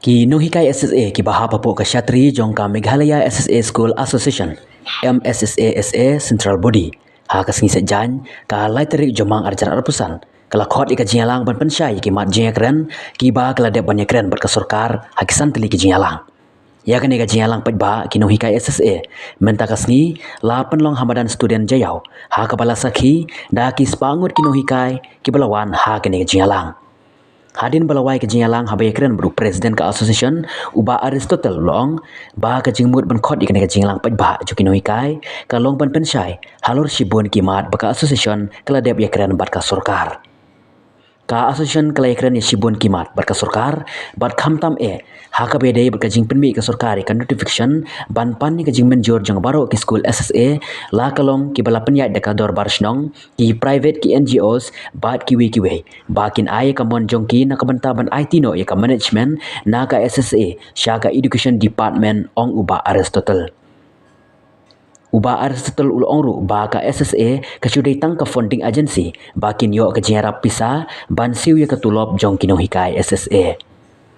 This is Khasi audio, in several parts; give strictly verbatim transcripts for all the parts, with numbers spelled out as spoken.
Ki nonghikai S S A kiba hap hapoh ka shatri jong ka Meghalaya S S A School Association, M S S A S A Central Body, ha ka sngi Saitjaiñ, ka lai tarik Jymmang arhajar arphew san, ka la khot ïa ka jingïalang ban pynshai ïa ki mat jingïakren kiba ka la dep ban ïakren bad ka sorkar ha ki san tylli ki jingïalang. Ïa kane ka jingïalang paidbah ki nonghikai S S A mynta ka sngi la pynlong ha madan Student Jaiaw, ha kaba la sakhi da ki spah ngut ki nonghikai kiba la wan ha kane ka jingïalang. Hadien ba la wai ka jingïalang, haba ïakren bad u President ka Association, u Bah Aristotle, u la ong ba ka jingmut ban khot ïa kane ka jingïalang paidbah jong ki nonghikai ka long ban pynshai halor shibun ki mat ba ka Association ka la dep ïakren bad ka sorkar. Ka Association ka la ïakren ïa shibun ki mat bad ka sorkar, bad khamtam eh ha kaba ïadei bad ka jingpynmih ka sorkar ïa ka notification ban pan ïa ka jingmynjur jong baroh ki skul S S A, la ka long kiba la pynïaid da ka dorbar shnong, ki private, ki N G Os bad kiwei kiwei, ba kin ai ïa ka mon jong ki na ka bynta ban aiti noh ïa ka management na ka S S A sha ka Education Department, ong u Bah Aristotle. U Bah Aristotle u la ong ruh ba ka S S A ka shu dei tang ka funding agency ba kin ïoh ka jingïarap pisa ban siew ïa ka tulop jong ki nonghikai S S A.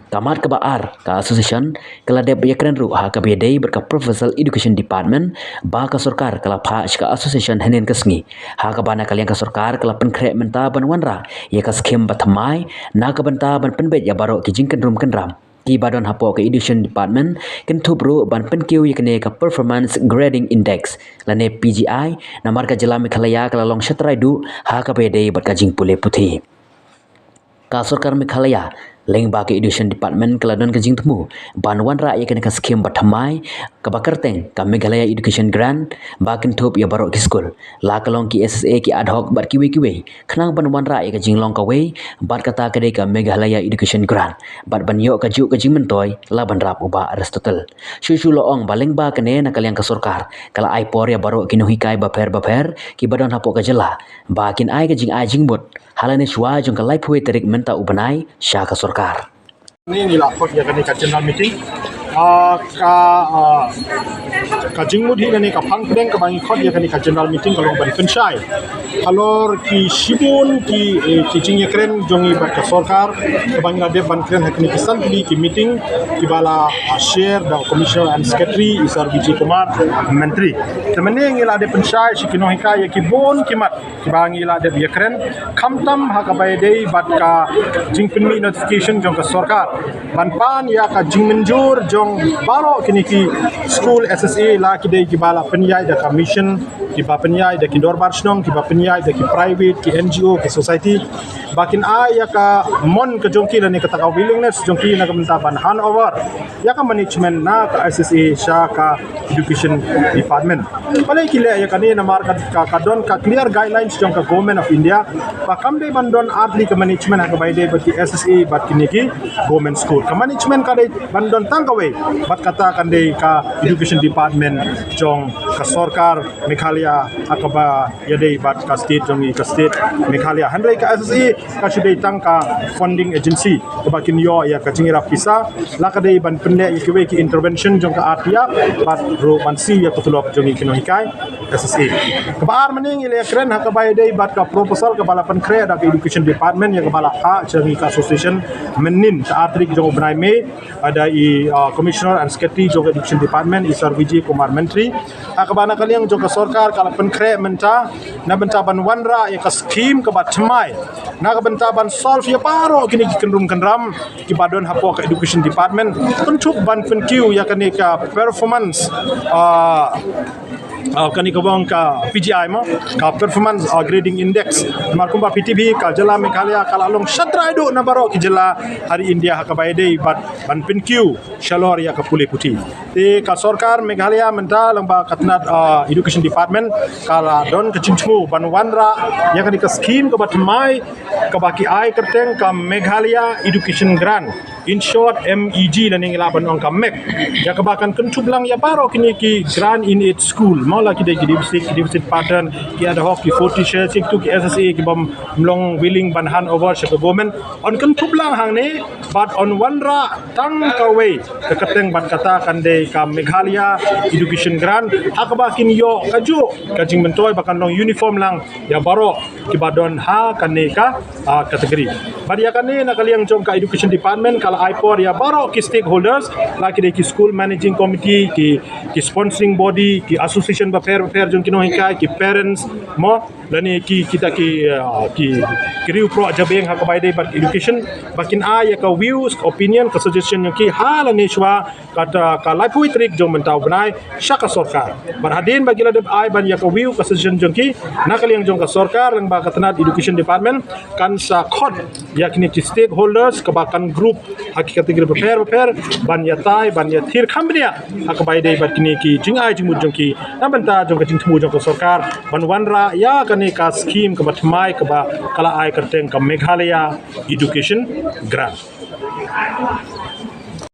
Ka mat kaba ar, ka Association ka la dep ïakren ruh ha kaba ïadei bad ka Provincial Education Department ba ka sorkar ka la phah sha ka Association hynnin ka sngi, ha kaba na ka liang ka sorkar ka la pynkhreh mynta ban wanrah ïa ka skhim bathymmai na ka bynta ban pynbeit ïa baroh ki jingkynrum kynram kiba don hapoh ka Education Department, kynthup ruh ban pynkiew ïa kane ka Performance Grading Index lane P G I, namar ka jylla Meghalaya ka la long shatrai duh ha kaba ïadei bad ka jingpule puthi. Ka sorkar Meghalaya lyngba ka Education Department ka la don ka jingthmu ban wanrah ïa kane ka skhim bathymmai kaba kyrteng ka Meghalaya Education Grant, ba kynthup ïa baroh ki skul, la ka long ki S S A, ki ad hoc bad kiwei kiwei, khnang ban wanrah ïa ka jinglong kawei bad kata ka dei ka Meghalaya Education Grant, bad ban ïoh kajuh ka jingmyntoi, la ban rap u Bah Aristotle. Shuh shuh la ong ba lyngba kane, na ka liang ka sorkar ka la ai por ïa baroh ki nonghikai bapher bapher kiba don hapoh ka jylla ba kin ai ka jingai jingmut ha lane shuwa jong ka laiphew wei tarik mynta u bnai sha ka sorkar. Ngi ngi la khot ïa kane ka general meeting. Ah, ka, ah, ka jingmut hi lane ka phang pdeng kaba ngi khot ïa kane ka general meeting ka long ban pynshai halor ki shibun ki, eh, ki jingïakren jong ngi bad ka sorkar, kaba ngi la dep ban kren ha kine ki san tylli ki meeting kiba la, ah, share da u Commissioner and Secretary, i Sir Vijay Kumar Mantri. Te mynne ngi la dep pynshai sha ki nonghikai ïa ki bun ki mat kiba ngi la dep ïakren, khamtam ha kaba ïadei bad ka jingpynmih notification jong ka sorkar ban pan ïa ka jingmynjur jong baroh kine ki skul S S A, la ki dei kiba la pynïaid da ka mission, kiba pynïaid da ki dorbar shnong, kiba pynïaid da ki private, ki N G O, ki society, ba kin ai ïa ka mon ka jong ki lane kata ka willingness jong ki na ka bynta ban hand over ïa ka management na ka S S A sha ka Education Department. Balei ki leh ïa kane? Namar ka, ka, ka don ka clear guidelines jong ka Government of India ba kam dei ban don ar tylli ka management ha kaba ïadei bad ki S S A bad kine ki government school. Ka management ka dei ban don tang kawei, bad kata kan dei ka Education Department jong ka sorkar Meghalaya ha kaba ïadei bad ka state jong ngi, ka state Meghalaya. Hynrei ka S S A ka shu dei tang ka funding agency kaba kin ïoh ïa ka jingïarap pisa, la ka dei ban pynleh ïa kiwei ki intervention jong ka R T I bad ruh ban siew ïa ka tulop jong ngi ki nonghikai S S A. Kaba ar, mynne ngi la ïakren ha kaba ïadei bad ka proposal kaba la pynkhreh da ka Education Department ïa kaba la phah sha ngi ka association mynnin ka ar tarik jong u bnai May, da i, uh, Commissioner and Secretary jong ka Education Department, i Sir Vijay Kumar Mantri, ha kaba na ka liang jong ka sorkar ka la pynkhreh mynta na bynta ban wanrah ïa ka skhim kaba thymmai na ka bynta ban solve ïa baroh kine ki kynrum kynram kiba don hapoh ka Education Department, kynthup ban pynkiew ïa kane ka performance, ah, ah, kane ka bang ka P G I mo, ka Performance, ah, Grading Index. Namar kumba phi tip hi, ka jylla Meghalaya ka la long shatrai duh na baroh ki jylla ha ri India ha kaba ïadei bad ban pynkiew shalor ïa ka pule puthi. Te ka sorkar Meghalaya mynta lyngba ka tnat, ah, Education Department ka la don ka jingthmu ban wanrah ïa kane ka skhim kaba thymmai kaba ki ai kyrteng ka Meghalaya Education Grant, in short M E G lane ngi lah ban ong ka MEG, ïa kaba kan kynthup lang ïa baroh kine ki grant in aid school. La ki dei ki deficit, ki deficit pattern, ki ad hoc, ki forty shares, ki tu ki S S A, ki bym long willing ban hand over sha ka government. Yn kynthup lang hangne, bad yn wanrah tang kawei ka kyrteng bad kata kan dei ka Meghalaya Education Grant, ha kaba kin ïoh kajuh ka jingmyntoi ba kan long uniform lang ïa baroh kiba don ha kane ka, ah, category. Bad ïa kane na ka liang jong ka Education Department ka la ai por ïa baroh ki stakeholders, la ki dei ki school managing committee, ki, ki sponsoring body, ki association bapher bapher jong ki nonghikai, ki parents, mo, lane ki, kita ki, ah, ki, ki riew proh jabieng ha kaba ïadei bad education, ba kin ai ïa ka views, opinion, ka suggestion jong ki ha lane shuwa kata ka laiphew tarik jong mynta u bnai sha ka sorkar. Bad hadien ba ki la dep ai ban ïa ka view, ka suggestion jong ki, na ka liang jong ka sorkar lyngba ka tnat Education Department kan sa khot ïa kine ki stakeholders kaba kan group ha ki category bapher bapher ban ïatai, ban ïathir kham bniah ha kaba ïadei bad kine ki jingai jingmut jong ki na bynta jong ka jingthmu jong ka sorkar ban wanrah ïa kane ka scheme kaba thymmai kaba ka la ai kyrteng ka Meghalaya Education Grant.